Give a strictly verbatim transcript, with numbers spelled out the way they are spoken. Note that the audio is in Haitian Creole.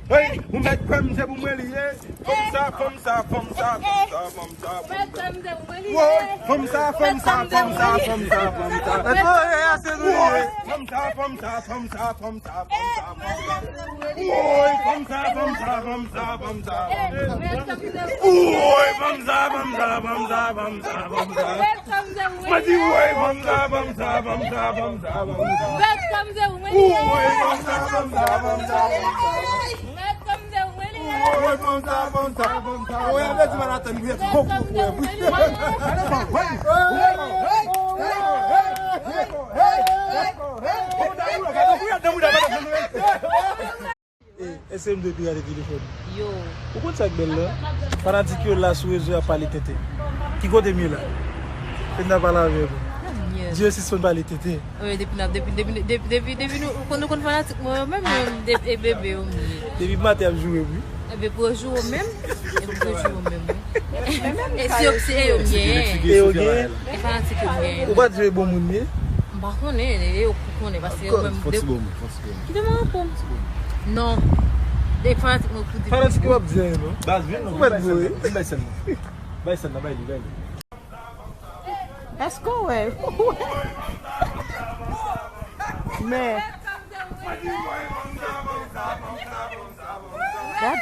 Hey, ou mèt kwè m se pou mwen li ye. Fanm sa, fanm sa, fanm sa, fanm sa, fanm sa, fanm sa. Woy, fanm sa, fanm sa, fanm sa, fanm sa, fanm sa. Woy, fanm sa, fanm sa, fanm sa, fanm sa, fanm sa, fanm sa. Woy, fanm sa, fanm sa, fanm sa, fanm sa. Woy, fanm sa, fanm sa, fanm sa, fanm sa, fanm sa. Mwen di woy, fanm sa, fanm sa, fanm sa, fanm sa, fanm sa. Woy, fanm sa, fanm sa, fanm sa, fanm sa. Woy, fanm sa, fanm sa, fanm sa. Woy, an vle di Manhattan, wi, twò gwo pou wè, wi. E, èske m dwe pirate telefòn? Yo. Ou konn sa k bèl la? Fanatik yo la sou rezo y ap pale tenten. Ki kote m ye la? Fenna pale avè nou. Dieu sispann pale tenten. Wi, depi n ap, depi, depi, depi, depi, depi nou, nou konn fanatik mwen yo menm, menm, de, e bebe yo m ye. Depi maten ap joure m, wi. Ebe, pou yo joure w menm, e pou yo joure w menm, wi. E si yo, si e yo m genyen. E yo genyen? E fanatik yo m genyen. Ou pa di yo e bon moun ye? M pa konnen, e yo ki konnen, paske yo menm. Fò ti bon moun, fò ti bon moun. Kite mwen repon. Non. De fanatik mwen pou di. Fanatik yo ap di anyen, non? Baz, vin non, vin bay sèn nan. Vin bay sèn nan. Bay sèn nan, bay li, bay li. Èske w wè? Men. Gad.